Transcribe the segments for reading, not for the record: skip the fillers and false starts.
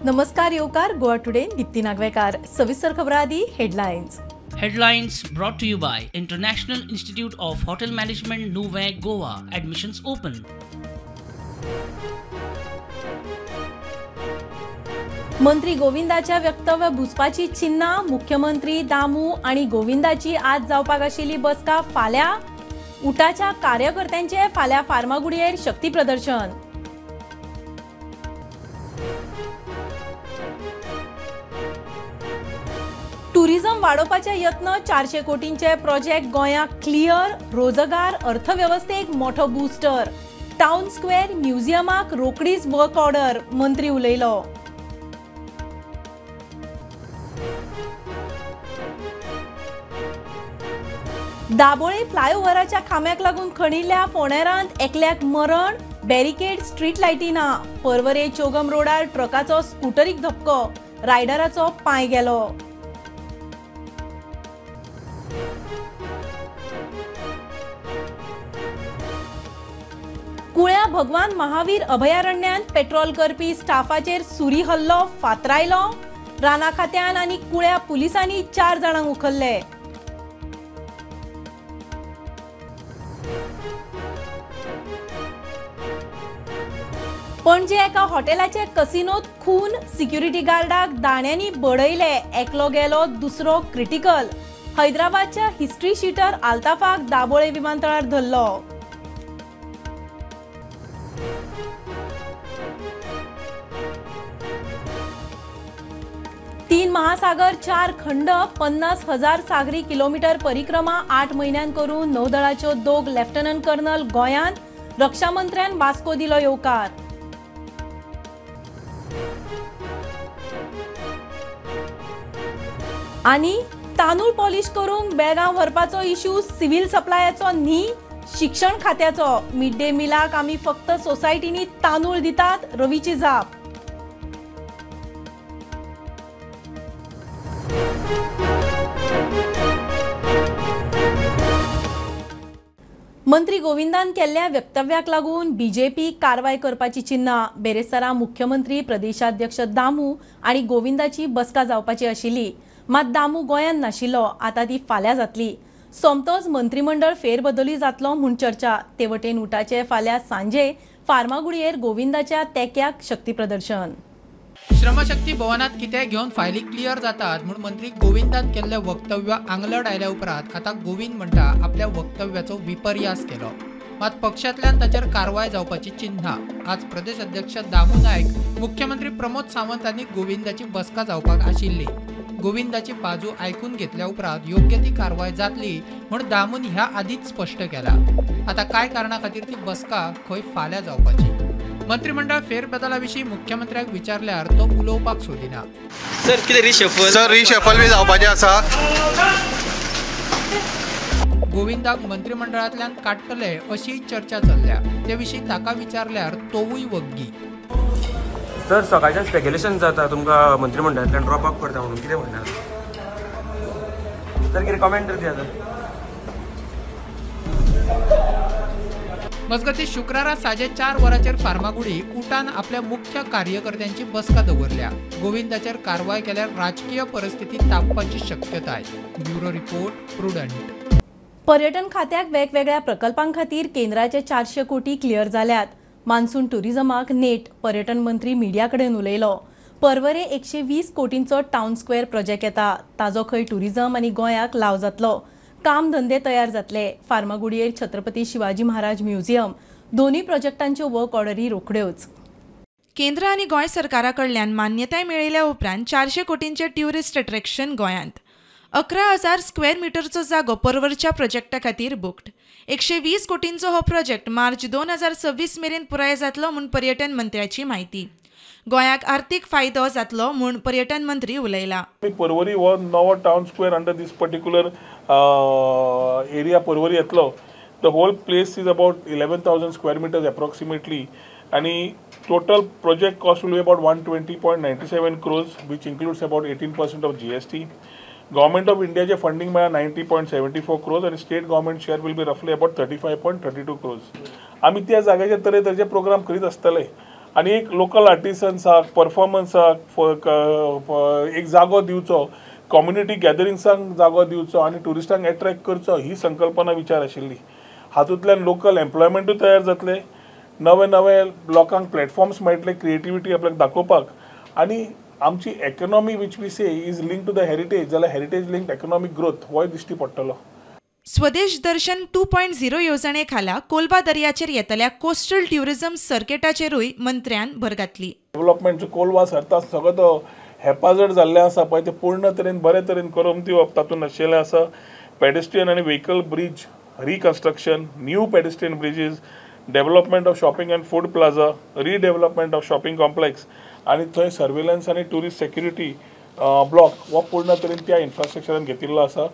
नमस्कार येवकार गोवा टुडे दीप्ती नागवेकार. सविस्तर खबरां आदी headlines. Headlines brought to you by International Institute of Hotel Management, Nuvem, Goa. Admissions open. मंत्री गोविंदाच्या वक्तव्य भुजपाची चिन्हां. मुख्यमंत्री दामू आनी गोविंदाची आज जावपाक आशिल्ली बसका फाल्यां. उटाच्या कार्यकर्त्यांचे फाल्यां फार्मागुडयेर शक्ती प्रदर्शन. टुरिझम वाडोवपाचे यत्न. 400 कोटींचे प्रोजेक्ट गोंयाक क्लियर. रोजगार अर्थवेवस्थेक मोठो बुस्टर. टाउन स्क्वेअर म्युझियमाक रोकडीच वर्क ऑर्डर. मंत्री उलयलो. दाबोळे फ्लायओव्हराच्या खांब्याक लागून खणिल्ल्या फोंडेरांत एकल्याक मरण. बॅरिकेड स्ट्रीट लायटी ना. पर्वरे चोगम रोडार ट्रकाचो स्कुटरीक धपको. रायडराचो पांय गेलो. कुळ्या भगवान महावीर अभयारण्यांत पेट्रोल करपी स्टाफाचेर सुरी हल्लो. फातरायलो. राना खात्यान आनी कुळ्या पुलिसांनी 4 जाणांक उखल्ले. पणजे एका हॉटेलाचे कसिनोत खून. सिक्युरिटी गार्डाक दाण्यांनी बडयले. एकलो गेलो, दुसरो क्रिटिकल. हैदराबादच्या हिस्ट्री शिटर आल्ताफाक दाबोळे विमानतळार धरलो. तीन महासागर, 4 खंड, 50,000 सागरी किलोमीटर परिक्रमा 8 म्हयन्यान करून नौदळाच्यो 2 लेफ्टनंट कर्नल गोंयांत. रक्षामंत्र्यान वास्को दिलो येवकार. आनी तांदूळ पॉलिश करूंक बेळगांव व्हरपाचो इश्यू सिव्हिल सप्लायाचो न्ही, शिक्षण खात्याचो. मिड डे मिलाक आमी फक्त सोसायटींनी तांदूळ दितात. रवीची जाप. मंत्री गोविंदान केल्ल्या वक्तव्याक लागून बीजेपी कारवाय करपाची चिन्हां. बेरेस्तारा मुख्यमंत्री प्रदेशाध्यक्ष दामू आनी गोविंदाची बसका जावपाची आशिल्ली. मात दामू गोंयांत नाशिल्लो. आतां ती फाल्यां जातली. सोमतोच मंत्रिमंडळ फेरबदलूय जातलो म्हूण चर्चा. ते वटेन उटाचे फाल्यां सांजे फार्मागुडयेर गोविंदाच्या तेक्याक शक्ती प्रदर्शन. श्रमशक्ती भवनात कितें घेवन फायली क्लियर जातात म्हूण मंत्री गोविंदान केल्लें वक्तव्य आंगलट आयल्या उपरांत आतां गोविंद म्हणटा आपल्या वक्तव्याचो विपर्यास केलो. मात पक्षांतल्यान ताचेर कारवाय जावपाची चिन्हां. आज प्रदेश अध्यक्ष दामू नायक, मुख्यमंत्री प्रमोद सावंत आनी गोविंदाची बसका जावपाक आशिल्ली. गोविंदाची बाजू आयकून घेतल्या उपरांत योग्य ती कारवाय जातली म्हूण दामून ह्या आदींच स्पश्ट केला. आतां कांय कारणा खातीर ती बसका खंय फाल्यां जावपाची. मंत्रिमंडळ फेरबदला विशीं मुख्यमंत्र्याक विचारल्यार तो उलोवपाक सोदिना. सर कितें रिशफल? सर रिशफल बी जावपाचें आसा. गोविंदाक मंत्रिमंडळांतल्यान काडटले अशी चर्चा चल्ल्या. ते विशीं ताका विचारल्यार तोवूय वग्गी. सर सकाळच्यान स्पेक्युलेशन जाता तुमकां मंत्रिमंडळांतल्यान ड्रॉप आउट करता म्हणून, कितें म्हणटा सर? कितें कमेंट दिया सर? मजगतीं शुक्रारा 4:30 वरांचेर फार्मागुडी उटान आपल्या मुख्य कार्यकर्त्यांची बसका दवरल्या. गोविंदाचेर कारवाय केल्यार राजकीय परिस्थिती तापपाची शक्यताय. Bureau report, Prudent. पर्यटन खात्याक वेगवेगळ्या प्रकल्पां खातीर केंद्राचे 400 कोटी क्लियर जाल्यात. मान्सून टुरिझमाक नेट. पर्यटन मंत्री मिडिया कडेन उलयलो. पर्वरे 120 कोटींचो टाउन स्क्वेअर प्रोजेक्ट येता. ताजो खंय टुरिझम आनी गोंयाक लाव जातलो. काम धंदे तयार जातले. फार्मागुडयेर छत्रपती शिवाजी महाराज म्युझियम दोन्ही प्रोजेक्टांच्यो वर्क ऑर्डरी रोखड्योच. केंद्र आनी गोंय सरकारा कडल्यान मान्यताय मेळिल्ल्या उपरांत 400 कोटींचे ट्युरिस्ट अट्रॅक्शन गोंयांत. 11,000 स्क्वेअर मिटरचो जागो पर्वरच्या प्रोजेक्टा खातीर बुक्ड. 120 कोटींचो हो प्रोजेक्ट मार्च 2026 मेरेन पुराय जातलो म्हूण पर्यटन मंत्र्याची म्हायती. गोंयाक आर्थीक फायदो जातलो म्हूण पर्यटन मंत्री उलयला. पर्वरी हो नवो town square under this particular area Porvorim येतलो. The whole place is about 11,000 square meters approximately आनी total project cost will be about 120.97 crores which includes about 18% of GST. Government of इंडियाचे फंडींग मेळ्ळा 90.74 क्रोर्स आनी state government share will be रफली about 35.32 crores. आमी त्या जाग्याचेर तरेतरेचे प्रोग्राम करीत आसतले. आनी एक लोकल आर्टिसन्साक परफॉर्मन्साक एक जागो दिवचो, कम्युनिटी गॅदरिंग्सांक जागो दिवचो आनी ट्युरिस्टांक एट्रॅक्ट करचो ही संकल्पना विचार आशिल्ली. हातूंतल्यान लोकल एम्प्लॉयमेंटूय तयार जातले, नवे नवे लोकांक प्लॅटफॉर्म्स मेळटले क्रिएटिविटी आपल्याक दाखोवपाक आनी आमची economy which we say is link to the heritage जाल्यार हेरिटेज लिंक्ड इकॉनॉमीक ग्रोथ होय दिश्टी पडटलो. स्वदेश दर्शन 2.0 येवजणे खाला कोलबा दर्याचेर येतल्या कोस्टल ट्युरिझम सर्किटाचेरूय मंत्र्यान भर घातली. डेव्हलपमेंट कोलवा सरता सगळो तो हेपाजड जाल्लें आसा पळय ते पूर्ण तरेन बरे तरेन करून दिवप तातूंत आशिल्लें आसा. पेडेस्ट्रियन आनी vehicle bridge reconstruction, new pedestrian bridges, development of shopping and food plaza, redevelopment of shopping complex आनी थंय सर्वेलन्स आनी ट्युरिस्ट सेक्युरिटी ब्लॉक हो पूर्ण तरेन त्या इन्फ्रास्ट्रक्चरान घेतिल्लो आसा.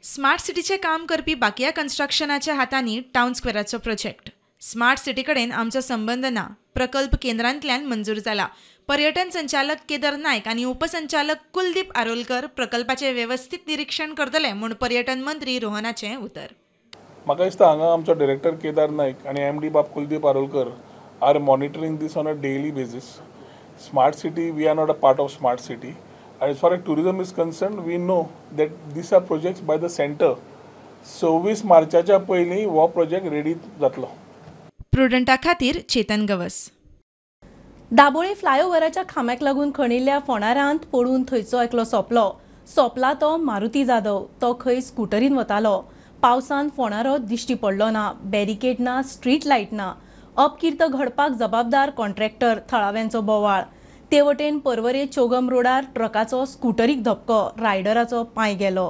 स्मार्ट सिटीचें काम करपी बाकिया कन्स्ट्रक्शनाच्या हातांनी टावन स्क्वेराचो प्रोजेक्ट. स्मार्ट सिटी कडेन आमचो संबंद ना, प्रकल्प केंद्रांतल्यान मंजूर जाला. पर्यटन संचालक केदार नायक आनी उपसंचालक कुलदीप आरोलकर प्रकल्पाचें वेवस्थीत निरीक्षण करतले म्हूण पर्यटन मंत्री रोहनाचें उतर. म्हाका दिसता हांगा आमचो डायरेक्टर केदार नायक आनी एम डी बाब Kuldeep Arolkar are monitoring this on a daily basis. Smart city, we are not a part of smart city. As far as tourism is concerned, we know that these are projects by the center. 26 मार्चाच्या पयलीं हो project ready जातलो. प्रुडंटा खातीर चेतन गवस. दाबोळी फ्लायओव्हराच्या खांब्याक लागून खणिल्ल्या फोंडारांत पडून थंयचो एकलो सोंपलो. सोंपला तो मारुती जाधव. तो खंय स्कुटरीन वतालो. पावसान फोंडारो दिश्टी पडलो ना, बॅरिकेड ना, स्ट्रीट लायट ना. अपकीर्त घडपाक जबाबदार कॉन्ट्रॅक्टर, थळाव्यांचो बोवाळ. ते वटेन पर्वरे चोगम रोडार ट्रकाचो स्कुटरीक धपको, रायडराचो पांय गेलो.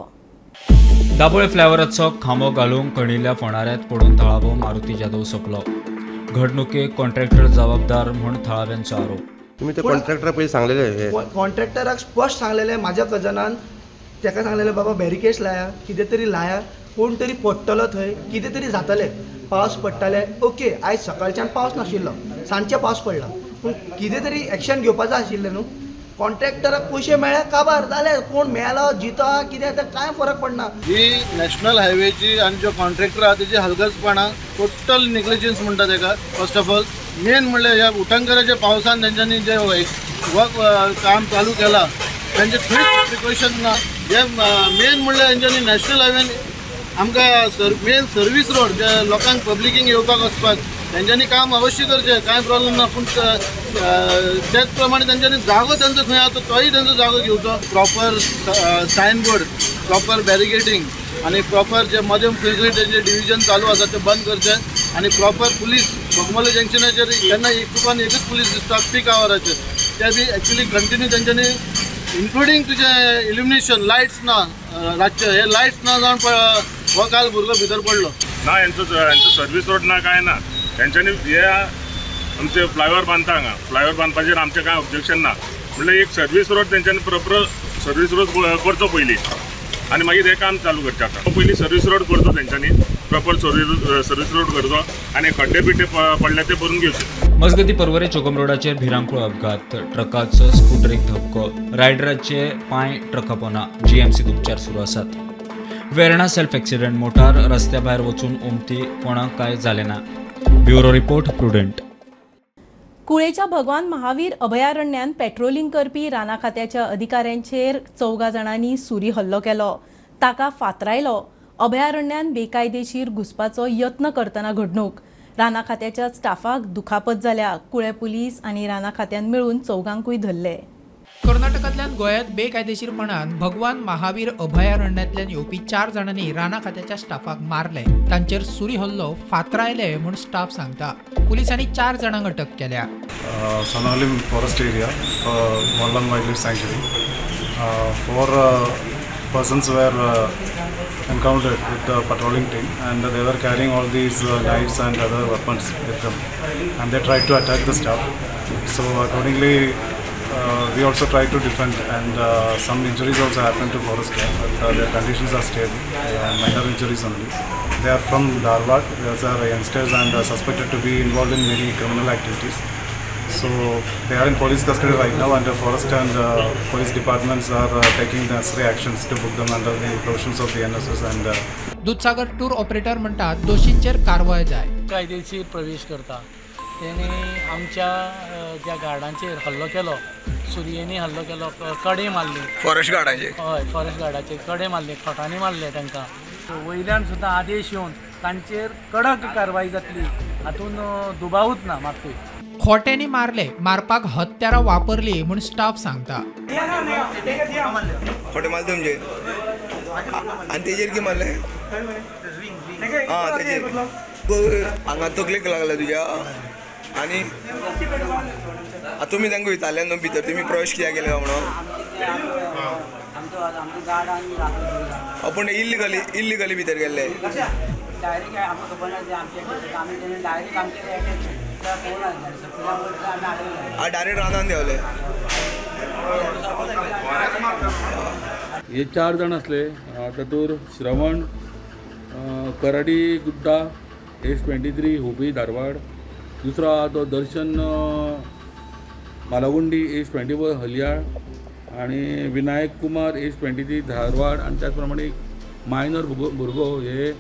दाबोळे फ्लायओव्हराचो खांबो घालूंक खणिल्ल्या फोंडाऱ्यांत पडून थळावो मारुती जाधव सोंपलो. घडणुकेक कॉन्ट्रॅक्टर जबाबदार म्हूण थळाव्यांचो आरोप. तुमी ते कॉन्ट्रॅक्टराक पयलीं सांगलेले? कॉन्ट्रॅक्टराक स्पश्ट सांगलेले, म्हाज्या कजनान ताका सांगलेले बाबा बॅरिकेड्स लाया, कितें तरी लाया, कोण तरी पडटलो थंय, कितें तरी जातलें. पावस पडटाले, ओके आयज सकाळच्यान पावस नाशिल्लो, सांजचे पावस पडला, पूण कितें तरी एक्शन घेवपाचें आशिल्लें न्हू. कॉन्ट्रॅक्टराक पयशे मेळ्ळे काबार जाले, कोण मेलो जितो कितें आतां कांय फरक पडना. ही नॅशनल हायवेची आनी जो कॉन्ट्रॅक्टर आहा तेजी हलगर्जपणां, टोटल नेग्लिजन्स म्हणटा तेका. फर्स्ट ऑफ ऑल मेन म्हणल्यार ह्या उटंगराच्या पावसान तेंच्यांनी जे वर्क काम चालू केलां तेंचे खंयच प्रिकॉशन ना. हे मेन म्हणल्यार तेंच्यांनी नॅशनल हायवेन आमकां मेन सर्वीस रोड जे लोकांक पब्लिकींक येवपाक वचपाक तेंच्यांनी काम अवश्य करचें, कांय प्रॉब्लम ना, पूण त्याच प्रमाणे तेंच्यांनी जागो तेंचो खंय आसा तोय तेंचो जागो घेवचो. प्रॉपर सायनबोर्ड, प्रॉपर बॅरिकेटींग आनी प्रॉपर जे मदें खंय खंय तेंचे डिविजन चालू आसा ते बंद करचे आनी प्रॉपर पुलीस बोगमालो जंक्शनाचेर केन्ना एक तुकान एकूच पुलीस दिसता पीक आवराचेर, ते बी एक्चुली कंटिन्यू तेंच्यांनी इन्क्लुडींग तुजें इल्युमिनेशन लायट्स ना, रातचे हे लायट्स ना जावन हो काल भुरगो भितर पडलो ना. हेंचो सर्वीस रोड ना कांय ना. तेंच्यांनी हे आमचे फ्लायओवर बांदता हांगा, फ्लायओवर बांदपाचेर आमचें कांय ऑब्जेक्शन ना, म्हणल्यार एक सर्वीस रोड तेंच्यांनी प्रॉपर सर्वीस रोड करचो पयलीं आनी मागीर हें काम चालू करचें. आतां पयलीं सर्वीस रोड करचो तेंच्यांनी, प्रॉपर सर्वीस रोड करचो आनी खड्डे बिड्डे पडले ते भरून घेवचे. मजगती पर्वरे चोगम रोडाचेर भिरांकूळ अपघात, ट्रकाचो स्कुटरीक धपको, रायडराचे पांय ट्रका पोना, जीएमसीत उपचार सुरू आसात. वेर्णा सेल्फ एक्सिडंट, मोटार रस्त्या भायर वचून ओमती, कोणाक काय जालें ना. Bureau report, Prudent. कुळेच्या भगवान महावीर अभयारण्यांत पेट्रोलिंग करपी राना खात्याच्या अधिकाऱ्यांचेर 4 जाणांनी सुरी हल्लो केलो, ताका फातरायलो. अभयारण्यांत बेकायदेशीर घुसपाचो यत्न करतना घडणूक. राना खात्याच्या स्टाफाक दुखापत जाल्या. कुळे पुलीस आनी राना खात्यान मेळून 4 धरले. कर्नाटकांतल्यान गोंयांत बेकायदेशीरपणान भगवान महावीर अभयारण्यांतल्यान येवपी 4 जाणांनी राना खात्याच्या स्टाफाक मारले, तांचेर सुरी हल्लो, फातरायले म्हूण स्टाफ सांगता. पुलिसांनी 4 जाणांक अटक केल्या. Sonaulim forest area, Mollem wildlife sanctuary, 4 persons were encountered with the patrolling team and they were carrying all these knives and other weapons with them and they tried to attack the staff. So accordingly we also tried to defend and some injuries also happened to forest staff, but their conditions are stable and minor injuries only. They are from Dharwad. These are youngsters and suspected to be involved in many criminal activities. So they are in police custody right now, and the forest and police departments are taking the necessary actions to book them under the provisions of the NSS and Dudhsagar tour operator म्हणटात दोशींचेर कारवाय जाय. कायदेशीर प्रवेश करता तेणी आमच्या ज्या गार्डांचेर हल्लो केलो, सुरयेंनी हल्लो केलो, कडे मारली फॉरेस्ट गार्डाचेर. हय, फॉरेस्ट गार्डाचेर कडे मारले, खोटांनी मारले तांकां. वयल्यान सुद्दां आदेश येवन तांचेर कडक कारवाय जातली हातून दुबावूच ना मातूय. खोट्यांनी मारले, मारपाक हत्यारां वापरली म्हूण स्टाफ सांगता. खोटे मारले तुमचे आनी तेजेर की मारले? आं, तेजेर हांगा तकलेक लागला तुज्या. आनी तुमी तांकां विचारलें न्हू भितर तुमी प्रवेश कित्याक केले काय म्हणून? पूण इल्लिगली इल्लिगली भितर गेल्ले. डायरेक्ट रानान देंवले. हे 4 जाण आसले, तातूंत श्रवण कराडी गुड्डा एज 23 हुबळी धारवाड, दुसरो आहा तो दर्शन मालागुंडी एज 24 हलियाळ, आनी विनायक कुमार एज 23 धारवाड, आनी त्याच प्रमाणे एक मायनर भुरगो हे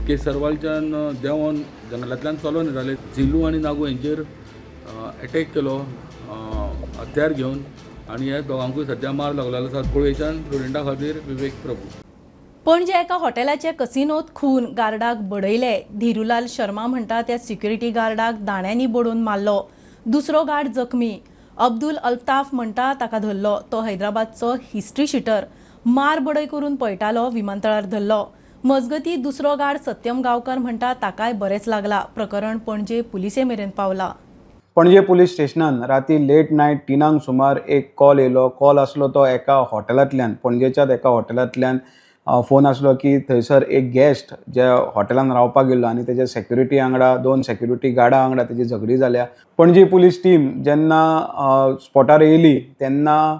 केसरवालच्यान देंवोन जंगलांतल्यान चलोन येताले. झिलू आनी नागू हेंचेर एटॅक केलो हत्यार घेवन आनी ह्या दोगांकूय सद्या मार लागलेलो आसा. कुळेच्यान प्रुडंटा खातीर विवेक प्रभू. पणजे एका हॉटेलाचे कसिनोत खून, गार्डाक बडयले. धीरुलाल शर्मा म्हणटा त्या सिक्युरिटी गार्डाक दाण्यांनी बडोवन मारलो, दुसरो गार्ड जखमी. अब्दुल अल्ताफ म्हणटा ताका धरलो, तो हैदराबादचो हिस्ट्री शिटर, मार बडय करून पळटालो, विमानतळार धरलो. मजगती दुसरो गार्ड सत्यम गांवकर म्हणटा ताकाय बरेंच लागला. प्रकरण पणजे पुलिसे मेरेन पावला. पणजे पुलीस स्टेशनान राती लेट नायट 3 सुमार एक कॉल येयलो. कॉल आसलो तो एका हॉटेलांतल्यान, पणजेच्याच एका हॉटेलांतल्यान फोन आसलो की थंयसर एक गेस्ट जे हॉटेलान रावपाक गेल्लो आनी तेजे सेक्युरिटी वांगडा, 2 सेक्युरिटी गार्डा वांगडा तेजी झगडी जाल्या. पणजी पुलीस टीम जेन्ना स्पॉटार येयली तेन्ना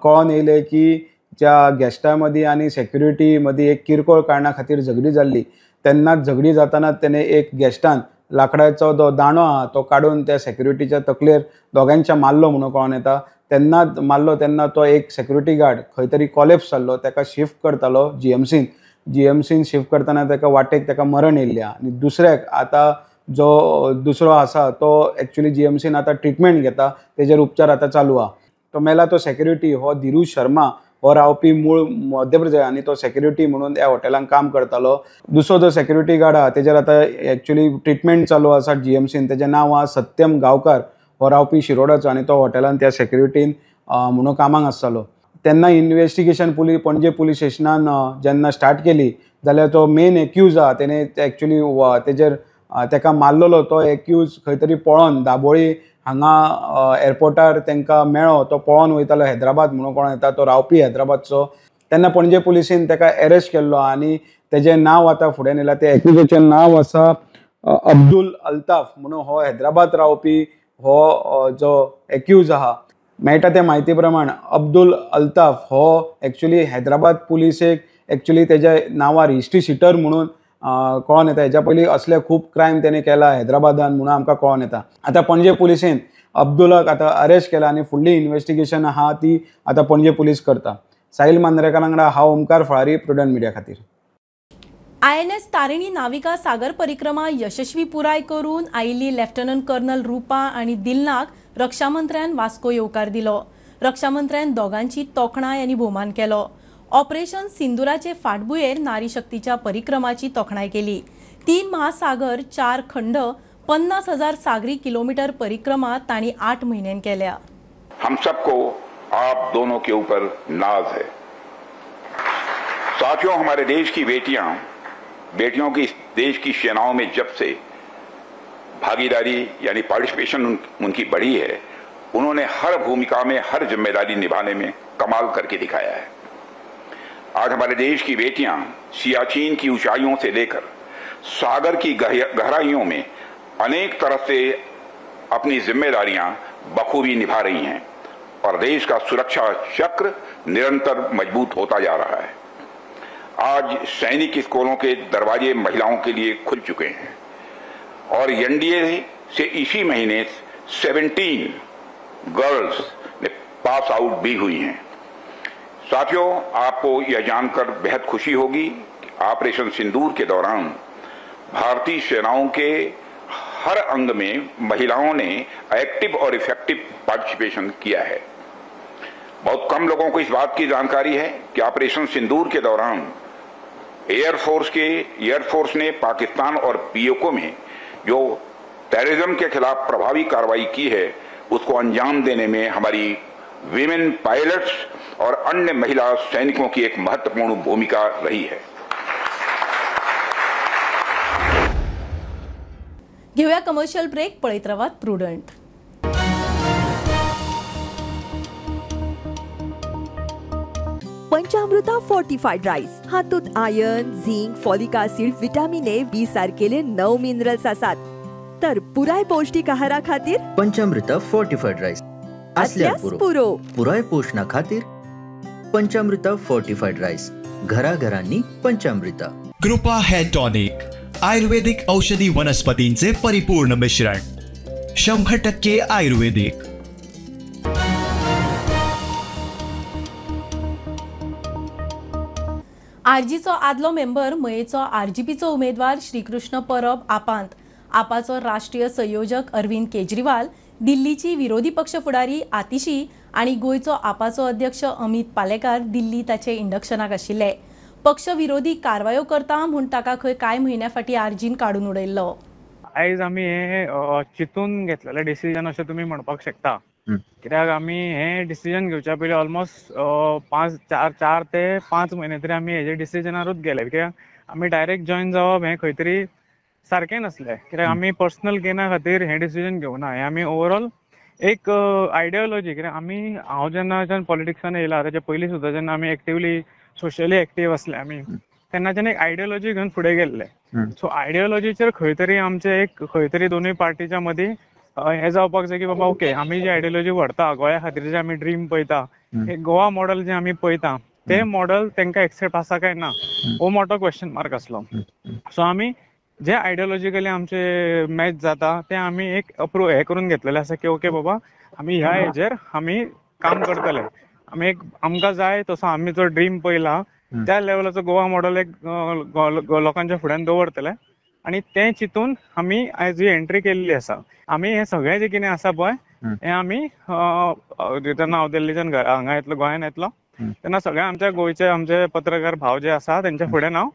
कळोन येयलें की ज्या गेस्टा मदीं आनी सेक्युरिटी मदीं एक किरकोळ कारणा खातीर झगडी जाल्ली. तेन्नाच झगडी जाताना तेणें एक गेस्टान लाकडाचो जो दांडो आहा तो काडून त्या सेक्युरिटीच्या तकलेर दोगांच्या मारलो म्हणून कळोन येता. तेन्नाच मारलो तेन्ना तो एक सेक्युरिटी गार्ड खंय तरी कॉलेप्स जाल्लो, ताका शिफ्ट करतालो जीएमसीन. जीएमसीन शिफ्ट करतना ताका वाटेक ताका मरण येयल्लें आनी दुसऱ्याक आतां जो दुसरो आसा तो एक्चुअली जीएमसीन आतां ट्रिटमेंट घेता, तेजेर उपचार आतां चालू आहा. तो मेला तो सेक्युरिटी हो धीरू शर्मा हो रावपी मूळ मध्य प्रदेश आनी तो सेक्युरिटी म्हणून त्या हॉटेलान काम करतालो. दुसरो जो सेक्युरिटी गार्ड आहा तेजेर आतां एक्चुअली ट्रिटमेंट चालू आसा जीएमसीन, तेजें नांव आहा सत्यम गांवकार, हो रावपी शिरोडाचो आनी तो हॉटेलान त्या सेक्युरिटीन म्हणून कामाक आसतालो. तेन्ना इन्वेस्टिगेशन पणजे पुलीस स्टेशनान जेन्ना स्टार्ट केली जाल्यार तो मेन एक्यूज आहा तेणें एक्चुअली तेजेर तेका मारलेलो तो एक्यूज खंय तरी पळोन दाबोळी हांगा एअरपोर्टार तांकां मेळ्ळो. तो पळोन वयतालो हैदराबाद म्हणून कोण येता, तो रावपी हैदराबादचो. तेन्ना पणजे पुलिसेन ताका एरेस्ट केल्लो आनी तेजें नांव आतां फुडें येयलां. ते एक्यूजाचें नांव आसा अब्दुल अल्ताफ म्हणून, हो हैदराबाद रावपी हो जो एक्यूज आहा. मेळटा त्या म्हायती प्रमाण अब्दुल अल्ताफ हो एक्चुअली हैदराबाद पुलिसेक एक्चुअली तेज्या नांवार हिस्ट्री शिटर म्हणून कळोन येता. हेज्या पयलीं असले खूब क्रायम तेणें केला हैदराबादान म्हणून आमकां कळोन येता. आतां पणजे पुलिसेन अब्दुलाक आतां अरेस्ट केला आनी फुडली इन्वेस्टिगेशन आहा ती आतां पणजे पुलीस करता. साहिल मांद्रेकार वांगडा हांव ओमकार फळारी, प्रुडंट मिडिया खातीर. INS Tarini Navika सागर परिक्रमा यशस्वी पुराय करून आयिल्ली लेफ्टनंट कर्नल रुपा आनी दिलनाक रक्षामंत्र्यान वास्को येवकार दिलो. रक्षामंत्र्यान दोगांची तोखणाय आनी भोवमान केलो. ऑपरेशन सिंदुराचे फाटभुंयेर नारी शक्तीच्या परिक्रमाची तोखणाय केली. 3 महासागर, 4 खंड, 50,000 सागरी किलोमीटर परिक्रमा तांणी 8 म्हयन्यान केल्या. हम सबको आप दोनों के ऊपर नाज है। साथियों, हमारे देश की बेटियों की देश की सेनाओं में जब से भागीदारी यानी पार्टिसिपेशन उनकी बढ़ी है, उन्होंने हर भूमिका में हर जिम्मेदारी निभाने में कमाल करके दिखाया है। आज हमारे देश की बेटियां सियाचीन की ऊंचाइयों से लेकर सागर की गहराइयों में अनेक तरह से अपनी जिम्मेदारियां बखूबी निभा रही हैं और देश का सुरक्षा चक्र निरंतर मजबूत होता जा रहा है। आज सैनिक स्कूलों के दरवाजे महिलाओं के लिए खुल चुके हैं और एनडीए से इसी महीने 17 गर्ल्स ने पास आउट भी हुई हैं। साथियों, आपको यह जानकर बेहद खुशी होगी कि ऑपरेशन सिंदूर के दौरान भारतीय सेनाओं के हर अंग में महिलाओं ने एक्टिव और इफेक्टिव पार्टिसिपेशन किया है। बहुत कम लोगों को इस बात की जानकारी है कि ऑपरेशन सिंदूर के दौरान एयरफोर्स ने पाकिस्तान और पीओके में जो टेररिज्म के खिलाफ प्रभावी कार्रवाई की है, उसको अंजाम देने में हमारी विमेन पायलट्स और अन्य महिला सैनिकों की एक महत्वपूर्ण भूमिका रही है। घेऊया कमर्शियल ब्रेक. पळयत रावात प्रुडंट. पंचामृता फोर्टिफाईड राईस हातूंत iron, zinc, folic acid, vitamin A, B सारकेले 9 मिनरल्स आसात. तर पुराय पौष्टिक आहारा खातीर पंचामृता फोर्टिफाईड राईस आसल्यार पुरो. पुराय पोषणा खातीर पंचामृता फोर्टिफाईड राईस, घराघरांनी पंचामृता. कृपा हेअर टॉनिक, आयुर्वेदिक औषधी वनस्पतींचे परिपूर्ण मिश्रण, 100% आयुर्वेदिक. आरजीचो आदलो मेंबर मयेचो आरजीपीचो उमेदवार श्रीकृष्ण परब आपांत. आपाचो राष्ट्रीय संयोजक अरविंद केजरीवाल, दिल्लीची विरोधी पक्ष फुडारी आतिशी आनी गोंयचो आपाचो अध्यक्ष अमित पालेकार दिल्ली ताचे इंडक्शनाक आशिल्ले. पक्ष विरोधी कारवायो करता म्हूण ताका खंय कांय म्हयन्या फाटीं आरजीन काडून उडयल्लो. आयज आमी हे चिंतून घेतलेलें डिसिजन अशें तुमी म्हणपाक शकता, कित्याक आमी हे डिसिजन घेवच्या पयलीं ऑलमोस्ट 4 ते 5 म्हयने तरी आमी हेजे डिसिजनारूच गेले. कित्याक आमी डायरेक्ट जॉयन जावप हें खंय तरी सारकें नासलें, कित्याक आमी पर्सनल गेना खातीर हें डिसिजन घेवना. हें आमी ओवरऑल एक आयडियोलॉजी, कित्याक आमी हांव जेन्ना पॉलिटिक्सान येयला ताच्या पयलीं सुद्दां जेन्ना आमी एक्टिवली सोशली एक्टीव आसले आमी, तेन्नाच्यान एक आयडियोलॉजी घेवन फुडें गेल्ले. सो आयडियोलॉजीचेर खंय तरी आमचे एक खंय तरी दोनूय पार्टीच्या मदीं हें जावपाक जाय की बाबा ओके, आमी जी आयडियोलॉजी व्हरता गोंया खातीर, जे आमी ड्रीम पळयता, एक गोवा मॉडल जें आमी पळयता तें मॉडल तांकां एक्सेप्ट आसा काय ना, हो मोठो क्वेश्चन मार्क आसलो. सो आमी जे आयडियोलॉजिकली आमचे मॅच जाता तें आमी एक अप्रूव हें करून घेतलेलें आसा की ओके बाबा आमी ह्या हेजेर आमी काम करतले. आमी एक आमकां जाय तसो आमी जो ड्रीम पळयला त्या लेवलाचो गोवा मॉडल एक लोकांच्या फुड्यान दवरतले आनी तें चिंतून आमी आयज ही एंट्री केल्ली आसा. आमी हें सगळें जें कितें आसा पळय हें आमी जेन्ना हांव दिल्लीच्यान हांगा येतलो, गोंयान येतलो तेन्ना सगळे आमच्या गोंयचे आमचे पत्रकार भाव जे आसा तेंच्या फुड्यान हांव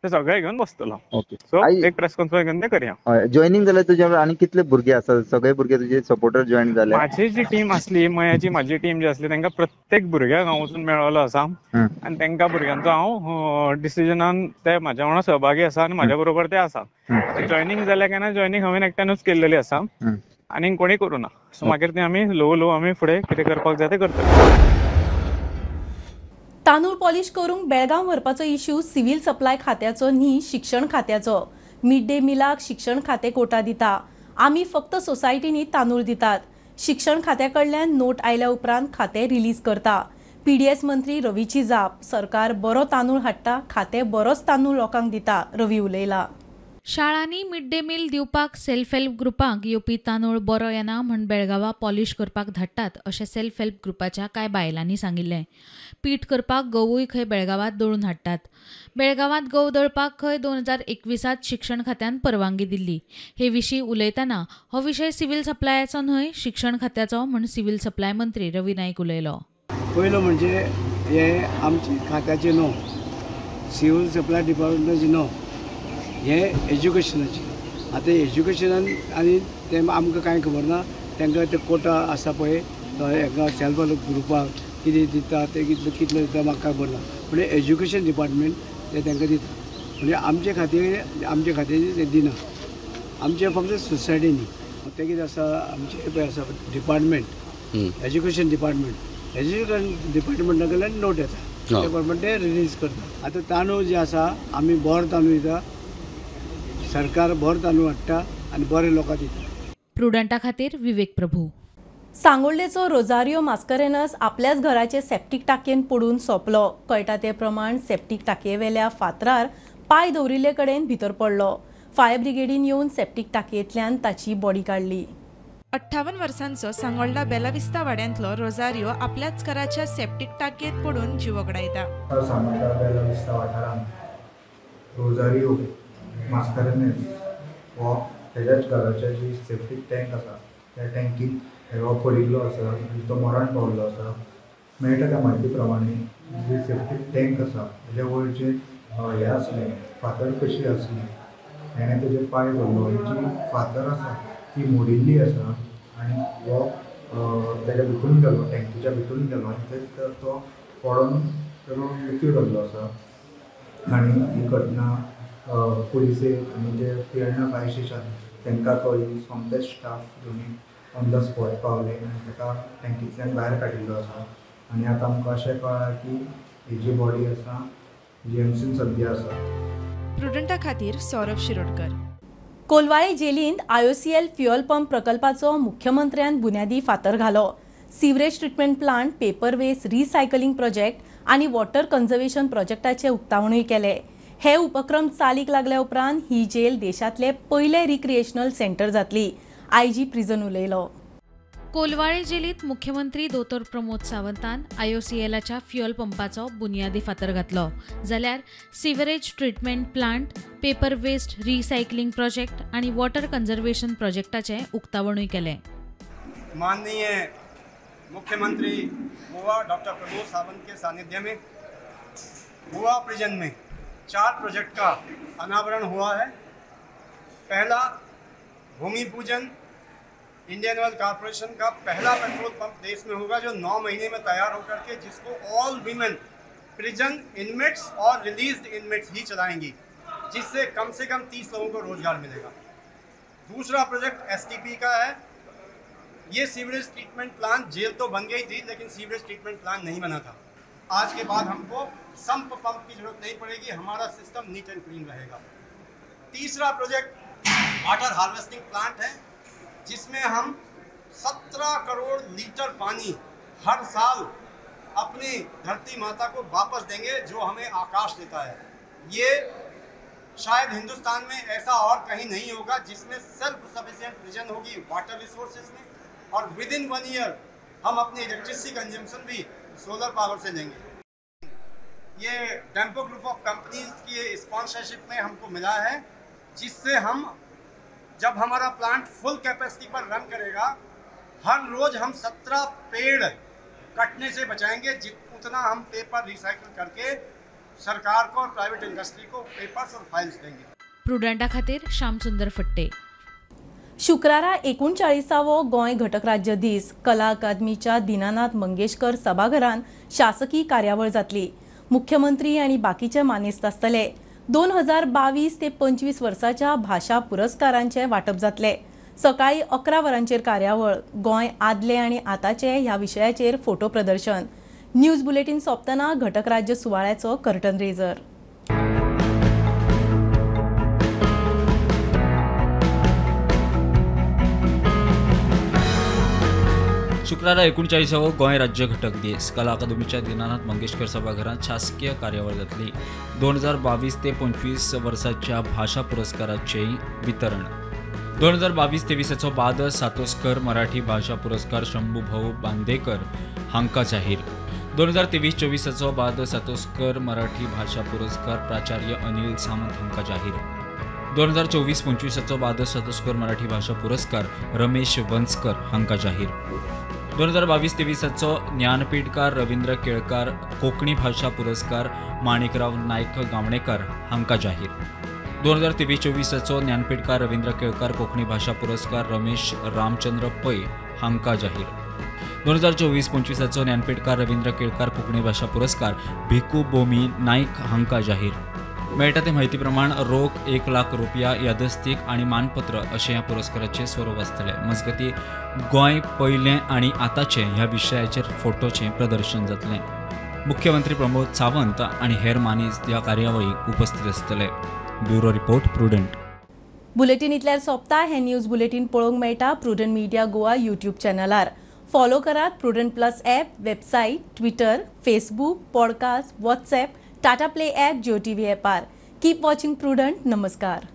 ते सगळे घेवन बसतलो. सो एक प्रेस कॉन्फरन्स घेवन ते करया. जॉयनिंग जाल्यार तुज्या आनी कितले भुरगे आसा? सगळे भुरगे तुजे सपोर्टर जॉयन जाले? माझी जी टीम आसली मयाची, माझी टीम जी आसली तांकां प्रत्येक भुरग्याक हांव वचून मेळ्ळो आसा आनी तांकां भुरग्यांचो हांव डिसिजनान ते म्हाज्या वांगडा सहभागी आसा आनी म्हाज्या बरोबर ते आसा. जॉयनिंग जाल्या काय ना, जॉयनिंग हांवें एकट्यानूच केल्लेली आसा आनी कोणी करूं ना. सो मागीर ते आमी ल्हवू ल्हवू आमी फुडें कितें करपाक जाय तें करतले. तांदूळ पॉलिश करूंक बेळगांव व्हरपाचो इश्यू सिव्हिल सप्लाय खात्याचो न्ही, शिक्षण खात्याचो. मिड डे मिलाक शिक्षण खातें कोटा दिता, आमी फक्त सोसायटींनी तांदूळ दितात. शिक्षण खात्या कडल्यान नोट आयल्या उपरांत खातें रिलीज करता. पीडीएस मंत्री रवीची जाप, सरकार बरो तांदूळ हाडटा, खातें बरोच तांदूळ लोकांक दिता, रवी उलयला. शाळांनी मिड डे मील दिवपाक सेल्फ हेल्प ग्रुपांक येवपी तांदूळ बरो येना म्हूण बेळगांवा पॉलिश करपाक धाडटात अशें सेल्फ हेल्प ग्रुपाच्या कांय बायलांनी सांगिल्लें. पीठ करपाक गंवूय खंय बेळगांवांत दळून हाडटात. बेळगांवांत गंव दळपाक खंय 2021 शिक्षण खात्यान परवानगी दिल्ली. हे विशीं उलयतना हो विशय सिव्हिल सप्लायाचो न्हय, शिक्षण खात्याचो म्हूण सिव्हिल सप्लाय मंत्री रवी नायक उलयलो. पयलो म्हणजे हे आमचे खात्याचे न्हू, सिव्हिल सप्लाय डिपार्टमेंटाचे न्हू, हे एज्युकेशनाचे. आतां एज्युकेशनान आनी तें आमकां कांय खबर ना, तांकां ते कोटा आसा पळय हेका सेल्फ हेल्प ग्रुपाक कितें दिता ते कितले कितले दिता म्हाका खबर ना, पूण एज्युकेशन डिपार्टमेंट ते तांकां दिता. म्हणजे आमचे खातीर, आमचे खातीर ते दिना, आमचे फक्त सोसायटींनी. तें कितें आसा आमचें पळय आसा डिपार्टमेंट, एज्युकेशन डिपार्टमेंट, एज्युकेशन डिपार्टमेंटा कडल्यान नोट येता, ते प्रमाणे ते रिलीज करता. आतां तांदूळ जे आसा आमी बरो तांदूळ दिता, सरकार बरो तांदूळ हाडटा आनी बरे लोकांक दिता. प्रुडंटा खातीर विवेक प्रभू. सांगोल्डेचो रोजारियो मास्करेनस आपल्याच घराचे सेप्टीक टाकयेन पडून सोंपलो. कळटा ते प्रमाण सेप्टीक टाकयेवेल्या फातरार पांय दवरिल्ले कडेन भितर पडलो. फायर ब्रिगेडीन येवन सेप्टीक टाकयेंतल्यान ताची बॉडी काडली. 58 वर्सांचो सांगोल्डा बेलाविस्ता वाड्यांतलो रोजारियो आपल्याच घराच्या सेप्टीक टाकयेंत पडून जीव वगडायता. सांगोल्डा बेलाविस्ता वाठारांत रोजारियो मास्करेन्हस हो तेज्याच घराच्या जी सेफ्टी टँक आसा त्या टँकीन हो पडिल्लो आसा आनी तो मरण पावल्लो आसा. मेळटा त्या म्हायती प्रमाणे जी सेफ्टी टँक आसा तेज्या वयर जे हें आसलें फातर कशी आसली हेणें तेजे पांय धरलो, जी फातर आसा ती मोडिल्ली आसा आनी हो तेज्या भितून गेलो, टँकीच्या भितून गेलो आनी थंय तो पडोन तेजो मृत्यू जाल्लो आसा. आनी ही घटना पुलिसेक आनी जे पिळर्णा फायर स्टेशन तांकां कळ्ळी. सोमतेच स्टाफ दोनी ऑन the spot पावले आनी ताका टँकींतल्यान भायर काडिल्लो आसा. आनी आतां आमकां अशें कळ्ळां की हेजी बॉडी आसा जीएमसीन सद्या आसा. प्रुडंटा खातीर सौरभ शिरोडकर. कोलवाळे जेलींत आयओसीएल फ्युएल पंप प्रकल्पाचो मुख्यमंत्र्यान बुन्यादी फातर घालो. Sewerage treatment plant, paper waste recycling project आनी वॉटर कन्झर्वेशन प्रोजेक्टाचे उक्तावणूय केले. हे उपक्रम चालीक लागल्या उपरांत ही जेल देशांतले पयले रिक्रिएशनल सेंटर जातली. आयजी प्रिजन उलयलो. कोलवाळे जेलीत मुख्यमंत्री दोतोर प्रमोद सावंतान आयओसीएलाच्या फ्युएल पंपाचो बुन्यादी फातर घातलो, जाल्यार sewerage treatment plant, paper waste recycling project आनी वॉटर कन्झर्वेशन प्रोजेक्टाचें उक्तावणूय केलें. माननीय मुख्यमंत्री गोवा डॉक्टर प्रमोद सावंत के सानिध्य में गोवा प्रिजन में 4 प्रोजेक्ट का अनावरण हुआ है. पहला भूमि पूजन इंडियन ऑयल कॉरपोरेशन का पहला पेट्रोल पंप देश में होगा जो 9 महीने में तैयार होकर के, जिसको ऑल वीमेन प्रिजन इनमेट्स और रिलीज्ड इनमेट्स ही चलाएंगी, जिससे कम से कम 30 लोगों को रोजगार मिलेगा. दूसरा प्रोजेक्ट एसटीपी का है. ये सीवरेज ट्रीटमेंट प्लांट, जेल तो बन गई थी लेकिन सीवरेज ट्रीटमेंट प्लांट नहीं बना था. आज के बाद हमको संप पंप की जरूरत नहीं पड़ेगी, हमारा सिस्टम नीट एंड क्लीन रहेगा. तीसरा प्रोजेक्ट वाटर हार्वेस्टिंग प्लांट है, जिसमें हम 17 करोड़ लीटर पानी हर साल अपनी धरती माता को वापस देंगे, जो हमें आकाश देता है. ये शायद हिंदुस्तान में ऐसा और कहीं नहीं होगा जिसमें सेल्फ सफिशिएंट प्रिजन होगी वाटर रिसोर्सेज में, और विद इन 1 ईयर हम अपनी इलेक्ट्रिसिटी कंजम्पशन भी सोलर पावर से लेंगे. ये डेम्पो ग्रुप ऑफ कंपनीज की स्पॉन्सरशिप में हमको मिला है, जिससे हम जब हमारा प्लांट फुल कैपेसिटी पर रन करेगा, हर रोज़ हम 17 पेड़ कटने से बचाएंगे, उतना हम पेपर रिसाइकिल करके सरकार को और प्राइवेट इंडस्ट्री को पेपर्स और फाइल्स देंगे. प्रुडंटा खातीर श्यामसुंदर फट्टे. शुक्रारा 39वो गोंय घटक राज्य दीस. कला अकादमीच्या दीनानाथ मंगेशकर सभाघरान शासकीय कार्यावळ जातली. मुख्यमंत्री आनी बाकीचे मानेस्त आसतले. 2022 ते 25 वर्साच्या भाशा पुरस्कारांचे वांटप जातले. सकाळी 11 वरांचेर कार्यावळ. गोंय आदले आनी आतांचे ह्या विशयाचेर फोटो प्रदर्शन. न्यूज बुलेटीन सोंपतना घटक राज्य सुवाळ्याचो कर्टन रेजर. शुक्रारा 39वो गोंय राज्य घटक दीस. कला अकादमीच्या दीनानाथ मंगेशकर सभाघरांत शासकीय कार्यावळ जातली. 2022 ते 25 वर्साच्या भाशा पुरस्काराचें वितरण. 2022-23 बाद सातोस्कर मराठी भाशा पुरस्कार शंभूभाऊ बांदेकर हांकां जाहीर. 2023-24 बाद सातोस्कर मराठी भाशा पुरस्कार प्राचार्य अनिल सामंत हांकां जाहीर. 2024-25 बाद सातोस्कर मराठी भाशा पुरस्कार रमेश वंसकर हांकां जाहीर. 2022-23 ज्ञानपीठकार रवींद्र केळकार कोंकणी भाशा पुरस्कार माणिकराव नायक गावणेकर हांकां जाहीर. 2023-24 ज्ञानपीठकार रवींद्र केळकार कोंकणी भाशा पुरस्कार रमेश रामचंद्र पै हांकां जाहीर. 2024-25 ज्ञानपीठकार रवींद्र केळकार कोंकणी भाशा पुरस्कार भिकू बोमी नायक हांकां जाहीर. मेळटा ते म्हायती प्रमाण रोख 1 लाख रुपया यादस्तीक आनी मानपत्र अशें ह्या पुरस्काराचें स्वरूप आसतलें. मजगतीं गोंय पयलें आनी आतांचें ह्या विशयाचेर फोटोचें प्रदर्शन जातलें. मुख्यमंत्री प्रमोद सावंत आनी हेर मानेस्त ह्या कार्यावळीक उपस्थित आसतले. Bureau report, Prudent. Bulletin इतल्यार सोंपता. हें न्यूज बुलेटीन पळोवंक मेळटा प्रुडंट मिडिया गोवा यूट्यूब चॅनलार. फॉलो करात Prudent plus app, website, Twitter, Facebook, podcast, WhatsApp, Tata Play app, Jio TV ॲपार. Keep watching prudent. नमस्कार.